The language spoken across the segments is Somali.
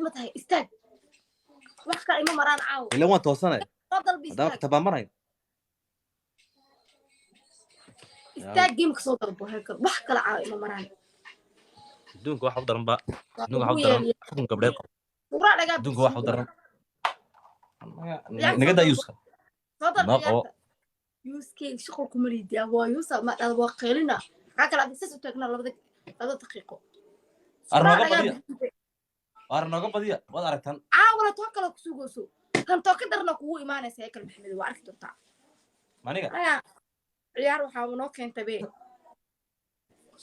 Ma tahay? Istaag, wax kale ima maraan caawo. Ilan waan toosanay. Soo dalbi. Haddana Istaag. Tabaamanayo. Istaag, gameka soo dalbo, Haykal, wax kale caawo ima maraan. Adduunka waxa u daran ba Waa adduunka waxa ugu u daran yeeliya. Xukun gabdheed qabo. Suuraa dhagaa. Adduunka waxa u daran Ciyaarta naga soo daa. dalbo. Yuuska Soo dalbo. noo qabo. Ciyaarta yuuskeyga shuqul kuma liidiyaa, waa yuusa ma dhada, waa qeylina. Maxaa kale adiga saas u taagnaa labada daqiiqo. Ar Suuraa nooga dhagaa. badiya. Bixintay. Waar nooga badiya, waad aragtaan. Caawala too kale ku sugayso, tan too ka darna kugu imaanaysa. Haykal Maxamed, waa arki doontaa. Maniga. Aya, ciyaar waxaa noo keentay be,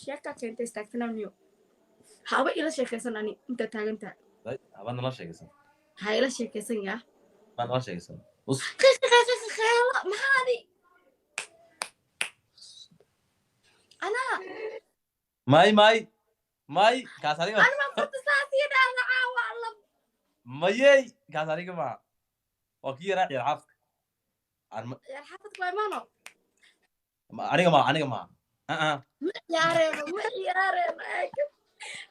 sheekaa keentay. Istaagtananiyo haba ila sheekaysan ani intaa taagan tahay. Habaa nala sheegaysan. Ha ila sheekaysan yaa. Habaa nala sheegaysan us. Qiiqiiqiiqiiqeelo maxaadi anaa. May, may, may, kaas aniga. Anima furta saas iyo dhahda caawa alla. Mayey, kaas aniga maaha, waa kii yaraa ciyaar xaafka. Ciyaar xaafadka waa imaano. Aniga maaha, aniga maaha. Uh-uh. Ma ciyaareeno, ma ciyaareeno Haykal,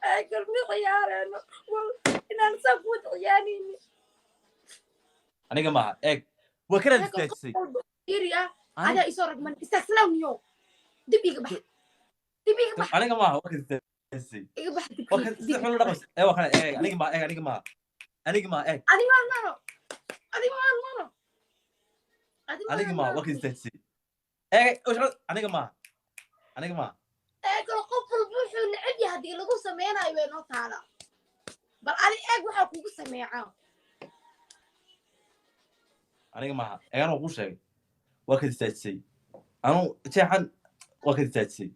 Haykal, ma ciyaareeno. Wal inaan saa kuwada ciyaanayni. Aniga maaha, eeg, waa kanaad Haykal, qof istaajisay. walba yiri ah. Aniga Adaa isoo ragman, istaagsanaaw niyo, dib iga bax, dib iga bax. Aniga maaha, waa kan istaajisay. Iga bax. Waa kan Dib sida xun la dhaqmaysa ee waa kana, eeg, aniga maaha, eeg, aniga maaha, aniga maaha, eeg. Adi maan mano, adi maan mano, adi. Aniga maan maaha, waa mano. Kan istaajisay, eeg, aniga maaha, aniga maaha. Eegalo, qof walba wuxuu neceb yahay haddii lagu sameynayo way noo taala. Bal adi eeg waxaa kugu sameecaa. Aniga maaha, eeg, anuu kuu sheegay, waa kan istaajisay, anuu jeexan, waa kan istaajisay,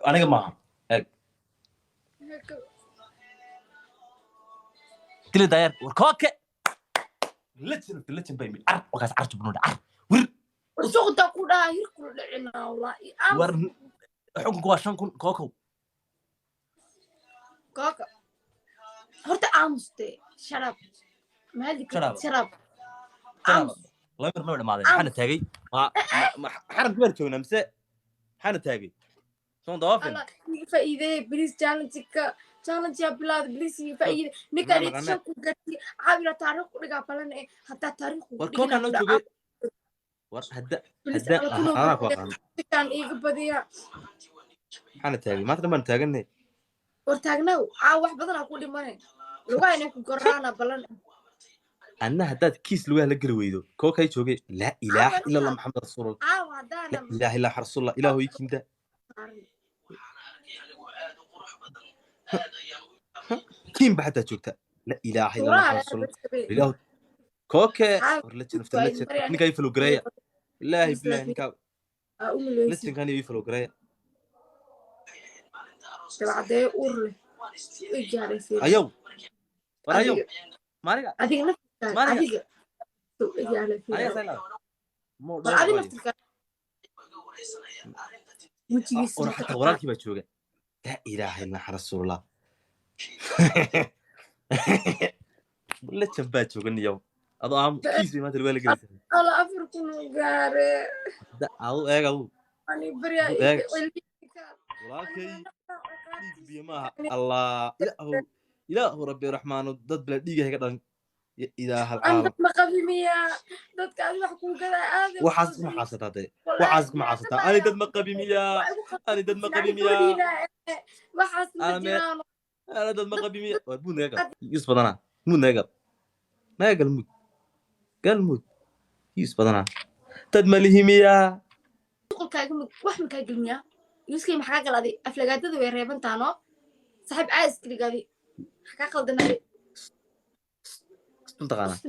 aniga maaha, eeg. Dili daayar, war kooke, legend of the legend bay car, wakaas cartu bunudha car wir. Suqda ku dhaha hirkula dhicinaa wallaahi. War xukunku waa 5000, kookow. Kooka, horta aamuste, sharab mahadli. Shut up. Kartid, sharab. Shut up. Aamus. Laba mir ma dhamaadeen. Maxaana taagay? Ma xaramkii baan joognaa mise maxaana taagay soon dawaafin? Alla iga faa'iideeye please, challenge-ka, challenge yaa bilaada, please iga faa'iide ninka. Ma Anita naqanaa. 5000 garti caawila taariikh ku dhigaa balan eh, haddaa taariikh kugu War dhigin. kookaa noo joogay, war hadda Please, hadda alla kunoo anaa ku aqaan. Ninkaan iiga badiya. Maxaana taagay? Maanta dhan baan taaganay. War taagnaw, caawa wax badan aa ku dhimane, lugaha inay ku goraana balan. Anna haddaad kiis lugaha la geli weydo, kookay joogay, laa ilaaha ila allah, Maxamed rasuulullah. Caawa Laa haddaana ilaaha illa rasuulullah, ilaahu ii kinda. Saarin. Kiin ba xataa joogta, laa ilaaha illa allah, Suuraha maxamed rasuulullah, ilaahu kooke. Caawa War legend of the legend, ninkaa ii follow gareeya, ilaahi bilahi, ninkaa aa u maleysid. Legendkan ii follow gareeya. Dabcadeeyo uur leh i gaaray fiir. Ayow, war ayow. Adiga. Maaniga. Adiga naftirkaaga. Maaniga. Adiga soo i gaaray fiir. Aniga sayla mo. War adi naftirkaaga wejigiisa. War xataa walaalkii baa jooga, laa ilaaha illa rasuulullah, legend baa jooga niyow, adoo aam kiis bay maanta lugaha la gelaysaa. Alla 4000 uu gaare. Adu eeg, adu. Ani baryaa. Eeg. Iga celiya. Walaalkay dhiig biyo maaha, allah, ilaahu, ilaahu, rabbi raxmaano, dad bila dhiiga iga dhalin ya ilaaha An alcaalam. Dad ma qabi miyaa? Dadka adi wax kuu gadaa aada. Waxaas kuma xaasataa dee, waxaas kuma xaasataa. Ani dad ma qabi miyaa? Ani dad ma qabi miyaa? Waxaas ma Ana jiraan. Ana dad ma qabi miyaa? War muud naga gal, yus badanaa, muud naga gal, naga gal, muud gal, muud, yus badanaa, dad ma lihi miyaa? Qolkaaga wax ma kaa gelmiyaa? Yuuskay, maxaa kaa galaaday? Aflagaadada way reeban taano, saaxiib, caas iska dhigaadi, maxaa kaa qaldanaaday? Mataqaanaa.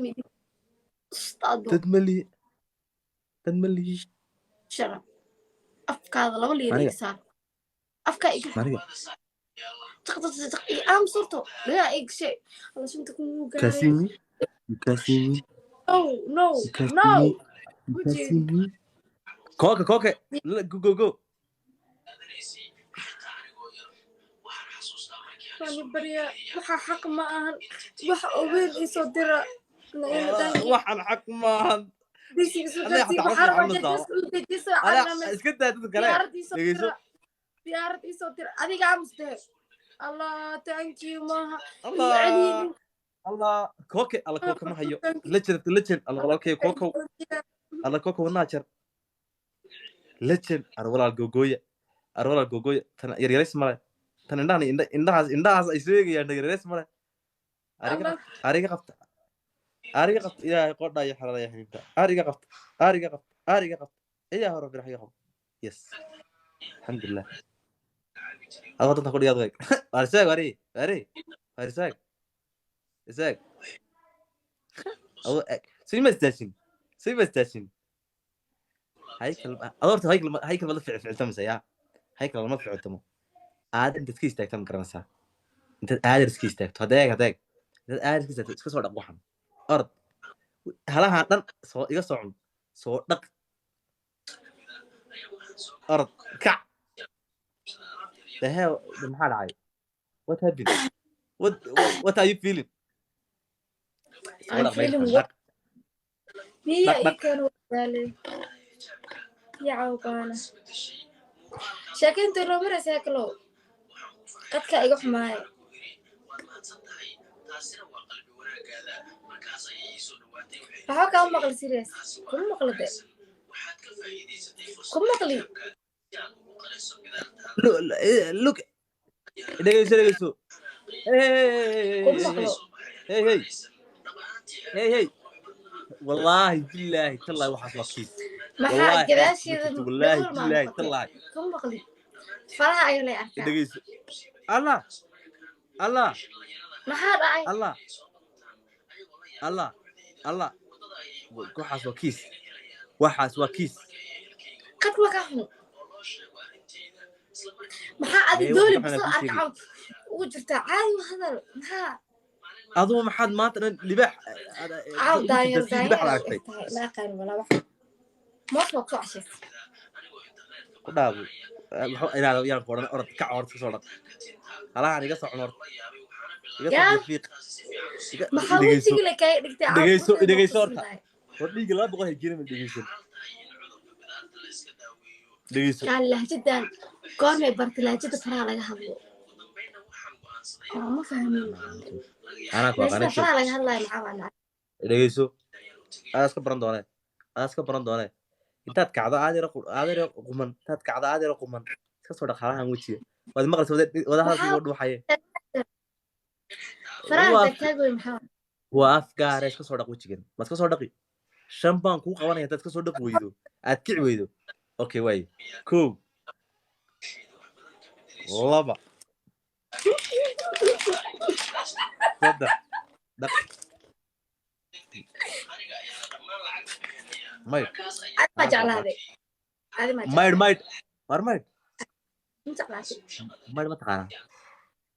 Ustaado. Dad ma lihi, dad ma lihi. Sharaf afkaada laba liir. Aniga. Iga saar afkaa iga. Maniga. Jaq jaq jaq jaq, aaam surto lagaa igshay, alla 5000 wuu gaaray. Kasimi kasimi. No, no, no. Kasimi kooka kooka, go go go. Waan baryaa, waxa xaq ma ahan, waxa oo weyn iisoo dira. Waxaan xaq maahan. Aniga xataa caloosha xanuunaysaa. Aniga iska daa dadka kale, dhegeyso. Diyaarad iisoo dira, adiga amste, allah, thank you maaha. Allah. Allah, kooke, alla, kooka ma hayo. Legend, legend, alla, walaalkay kookow, alla, kooka wadnaha jar. Legend, ar walaal googooya, ar walaal googooya. Tan yaryarays male, tan indhahan, indhahaas, indhahaas ay soo eegayaan, yaryarays male. Ariga qabta, ariga qabta, ariga qabta. Ilaahay qodha iyo xalala iyo xabiibta. Ariga qabta, ariga qabta, ariga qabta. Ilaahay hore birax iga qabo. Yes, alxamdulilah. Adoo danta ku dhigaad weeg. Waar isaag, wari wari waar isaag, isaag. Adoo eg sima istaashin, sima istaashin. Haykal, adoo horta haykal, haykal ma la ficiltamaysa yaa? Haykal lama ficiltamo. Aad intaad iska istaagta, ma garanaysaa? Intaad aadar iska istaagto, hadda eeg, hadda eeg, intaad aadar iska istaagto, iska soo dhaq waxan. Orod halahan dhan soo iga soo cun, soo dhaq, orod kac. The hell, maxaa dhacay? What happened? What are you feeling? Soo I'm dhaq feeling meeshan, dhaq. Biya Dhaq, ii dhaq. keen, wadaale biya cawbaana. Sheekaynta noo maraysa kalow, qadka iga xumaaye. Waxba kama maqli, serious kuma maqli de, kuma maqli. Look, dhegeyso, dhegeyso. Hey, hey, Kuma hey, maqlo. Hey, hey, hey, hey, wallahi billahi tallahi, waxaas waa kiis. Maxaa Wallahi gadaasheeda wallahi dhagool maa billahi noqotay? Tallahi. Kuma maqli, faraha ayaa lay arkaa. Dhegeyso. Allah, Allah. Maxaa dhacay? Allah, Allah, Allah, waxaas waa kiis, waxaas waa kiis. Qad ma ka xun? Maxaa adi Mee, dooli waxa ka xun basal aan kuu sheegay. arkaca ugu jirtaa? Caadi u hadal, maxaa? Adugu maxaad maanta dhan libaax Caaw ugu daanyeer jirtaa? Sidii libaax daanyeer la u aragtay. eg tahay, ma aqaan walaa wax moos waa kusoo cashays. Ku dhaabo inaad yaan ku odhan. Orod kac, orod, kasoo dhaq halahan, iga soo cun, orod iga soo Yaa? Biyo fiiq iga. Maxaa Dhegeyso. wejigii la kaaga dhigtay caaw? Dhegeyso, Quruxdeeda dhegeyso waa horta. kusintahay. War dhiigga 200 haygeena, ma dhegeysan? Dhegeyso. Kaan lahjadan goormay bartay? Lahjada faraha laga hadlo oo ma fahmin. Anaa ku Lahjada aqaanay. faraha laga hadlayo maxaa waa nacay? Dhegeyso, adaa iska baran doonee, adaa iska baran doonee. Intaad kacdo aad yara aad yara quman, intaad kacdo aad yara quman, iska soo dhaq halahan wejiga. Waad maqlaysa wada hadalkii Maxaa uga dhuuxaye. faraha Waa taagtaagoy maxaa? Waa af gaare, iska soo dhaq wejigan. Ma iska soo dhaqi? Shan baan kuu qabanaya intaad iska soo dhaqi weydo, aad kici weydo. Okay, waaye, kow, laba, saddex, dhaq, maydh. Adi maa jeclaaday? Adi maa Maydh. jeclaaday? Maydh, war maydh. Ma jeclaatay? Maydh ma taqaanaa?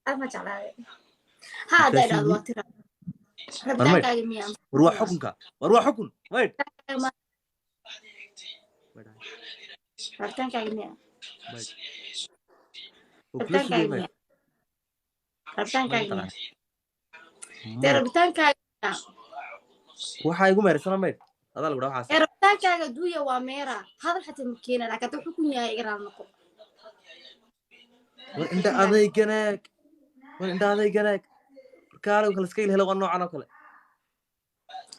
Adi ma jeclaaday? Ha, haddaa idhaahdo waa tira. War maydh. Rabitaankaaga miyaa? War waa xukunka, war waa xukun, maydh. Rabitaankaaga miyaa? Maydh oo kula sugay. Rabitaankaaga Maydh. miyaa? Rabitaankaaga Maydh. miyaa dee? Maydh. Rabitaankaaga miyaa? Waxaa igu meersana maydh, adaa lagu dhaha waxaas. Ee, rabitaankaaga duuya waa meera hadal xataa ma keena, laakiin hadda xukun yahay iga raal noqo. War indha adeyganaag, war indha adeyganaag, markaale kale iska helo, waa noocan oo kale.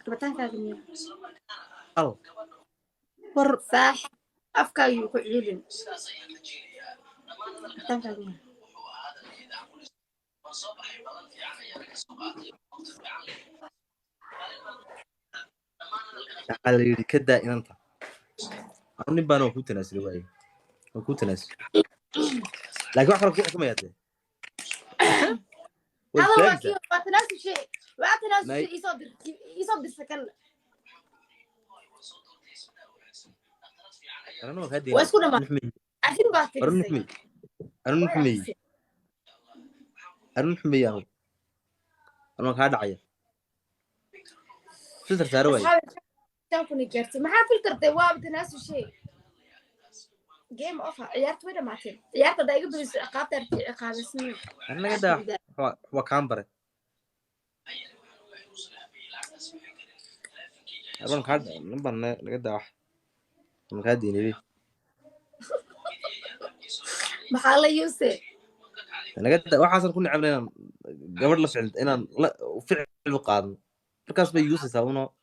Rabitaankaaga miyaa? Al war. Saaxib, afkaaga yuu ku ciilin. Rabitaankaaga miyaa? Waxaa la yidhi ka daa inanta. Anu nin baana waa kuu tanaasulay, waaye waa kuu tanaasulay, laakiin wax kale ku xukumaya dee way Hadal waa istaagaysaa. kii waa tanaasushe, waa tanaasushe. May- Iisoo dir, iisoo dirsa kan. Arrin waa kaa Waa isku deynay. dhamaa. Nuxmey. Arrin baa Arrin firisay. nuxmey, arrin nuxmey, arrin nuxmey. Anu waan kaa dhacaya, filter saaro waaye. Asxaabi, shan kuna gaartay, maxaa filtertay? Waaba tanaasushe, game off. Ciyaarta way dhamaatay. Ciyaarta haddaa iga badiso, ciqaabta arti ciqaabaysniyo. Arrin naga daa, waa kaan bare. Arrin kaa nin baan naga daa, wax waan kaa deynay be. Maxaa la yuuse? Naga daa, waxaasan ku necebna inaan gabadh la ficil, inaan la ficil. u qaadno, markaas bay yuusaysaa uno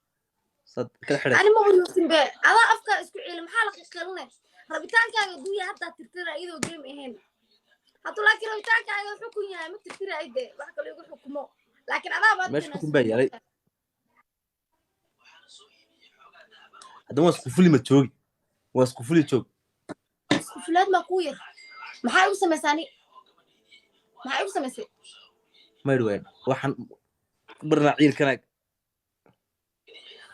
saad kala xidhay. Ani ma yuusin be, adaa afkaa isku ciili. Maxaa la qiqilinay? Rabitaankaaga duuya haddaa tirtira iyadoo game ahayn hadduu, laakiin rabitaankaaga xukun yahay ma tirtiraay de, wax kale igu xukumo, laakiin adaa baad Meesha xukun baa yaalay. Haddana waa isku fuli, ma joogi, waa isku fuli, joog. Isku fulaad maa kuu yar? Maxaa igu samaysaa ani? Maxaa igu samaysay? Maydh weyn waxaan barnaa ciilkana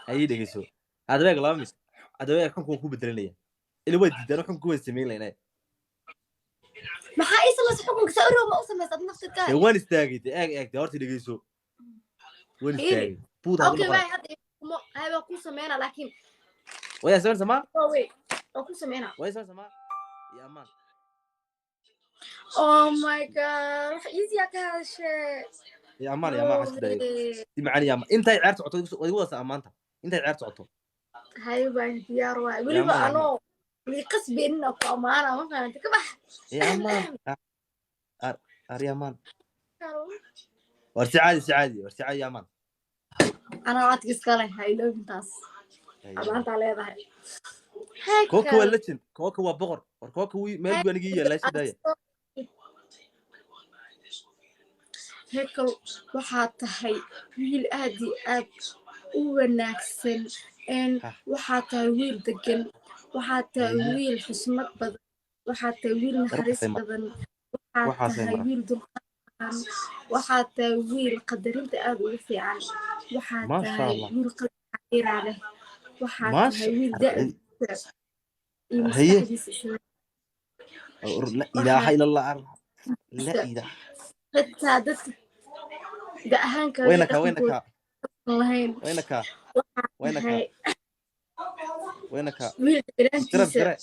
ayay dhegeyso. Haddaba eeg, laba mid. Haddaba eeg, xunka waan ku bedelinaya ila waa diidaan, xunka waan samayn laynaa. Maxaa ii samaysay xukunka? Saa urow ma u samaysay ad naftirkaaga? Dee waan istaagay de, eeg eeg de, horta dhegeyso, waan Fiiri. istaagay buud hagu Okay. noqonay. Waay, hadda ii xukumo hay, waa kuu sameynaa, laakiin Wayaa samayn samaa. Waa wey, waa kuu sameynaa. Wayaa samayn samaa iyo amaan. Oh my God, wax easy aa ka hadashee. Iyo amaan, iyo amaan, waxaa isku daayay si macaan iyo amaan. Intay ceer socoto waad igu wadaysaa amaanta intay ceer socoto. Hay, baan diyaar waay weliba. Amaan, anoo lii qasbeenina ku amaana, ma fahamta? Ka bax. Iyo amaan, ar ar iyo amaan, war si caadi, si caadi, war si caadi iyo amaan. Anaa codka iskale, ha iloobin taas. Amaantaa leedahay. Kooka waa legend, kooka waa boqor, war kooka wii meel buu anigii yaallaa, iska daaya. Hekel, waxaad tahay wiil aad iyo aad u wanaagsan n. Hah. Waxaad tahay wiil degan, waxaad tahay Haye. wiil xusmad badan, waxaad tahay wiil naxariis Waxaasay badan, waxaad Waxaasay tahay mara. wiil dulqaad badan, waxaad tahay wiil qadarinta aad ugu fiican, waxaad Maasha tahay Allah. wiil qalbi xariira leh, waxaad Maasha tahay wiil da'diisa iyo Haye. maskaxdiisa isla La ilaaha ila Allah, la ilaaha. Xitaa dadka da ahaankaaga Wayna kaa, wayna dhaqankooda kaa lahayn. Wayna kaa, wayna kaa. Tahay Wayna kaa. wiil Garab dheeraantiisa gare.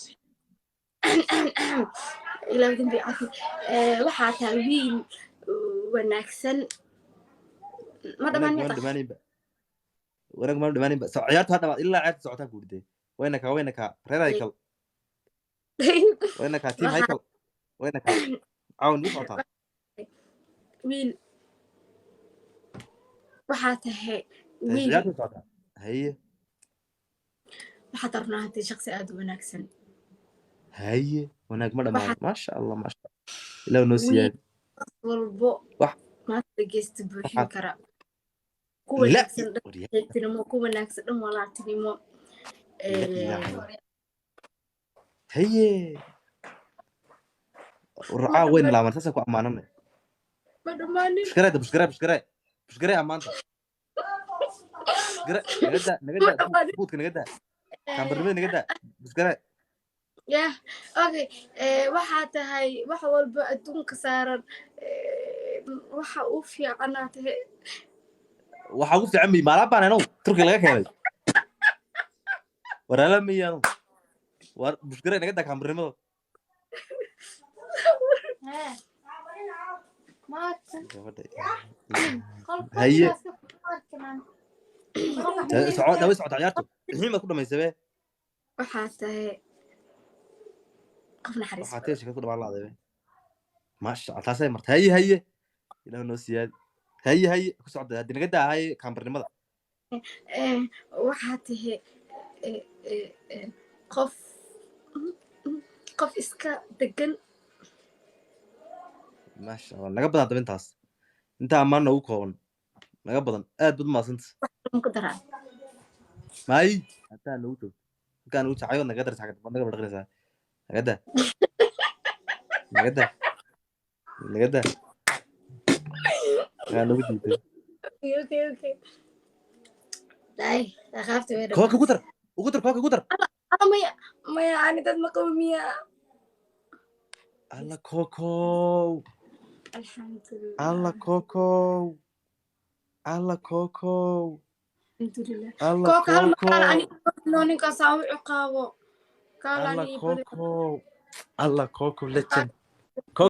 Ilaa dambi cafi. Waxaa tahay wiil wanaagsan, ma Wanaag dhamaan maan miya? dhamaanaynba, wanaag maan dhamaanaynba. So ciyaartu ha dhamaad, ilaa ciyaartu socotaa guurdee. Wayna kaa, wayna kaa, reer haykal, wayna kaa, team haykal, wayna kaa, cawn u socotaa. Wiil waxaa tahay wiil Ciyaartu socotaa, haye. Waxaad rabnaa haddii shaqsi aad u wanaagsan. Haye, wanaag ma dhamaado, maasha Allah, maasha Allah, ilaah noo siyaadi. Walbo maanta geesta buuxin kara ku La wanaagsan dhan waryaa. saaxiibtinimo, ku wanaagsan dhan walaaltinimo. La ilaaha illa. Haye, racaa wayna laaban, saasaan ku ammaananay. Ma dhammaanin. Bushgareeda, bushgaree, bushgaree, bushgaree, ammaanta bushgare, naga daa, naga daa buudka, naga daa kaambarnimada, naga daa bushgaree. Yah, okay. Waxaa tahay wax walba adduunka saaran, waxa u fiicanaa tahay. Waxaa ugu fiican bay maalaa baan anow Turki laga keenay, waraala miyaanu? War bushgaree, naga daa kaambarnimada. Haye. Soco, daway socota ciyaartu, xiin baad ku dhamaysabe. Waxaa tahay qof naxariis Waxaa badan. Tee shaka ku dhamaan laadabe, maasha Allah, taasay martay. Haye, haye, ilaah noo siyaadi. Haye, haye, ku socda haddii, naga daa haye kaambarnimada. Waxaa tahay qof iska degan. Maasha Allah, naga badan haddaba intaas, intaa ammaan noogu kooban, naga badan, aad baad umahadsanta. Ku daraa. May, hataa noogu joogto halkaa nagu jacayo, naga darsa, xagga naga badhaqinaysaa, naga daa, naga daa, naga daa, nagaa nagu diiday. Okay, day dhaqaafta way. Kooka ugu dar, ugu dar, kooka ugu dar. Dhamaatay. Maya, maya, ani dad ma qabo miya? Alla kokow. Alxamdulilah. Alla kokow, alla kokow. Alxamdulilah. Alla Kooka hal makaal kokow. Ani no ninkaas aan u ciqaabo kaal Alla ani kokow, alla kokow, legend.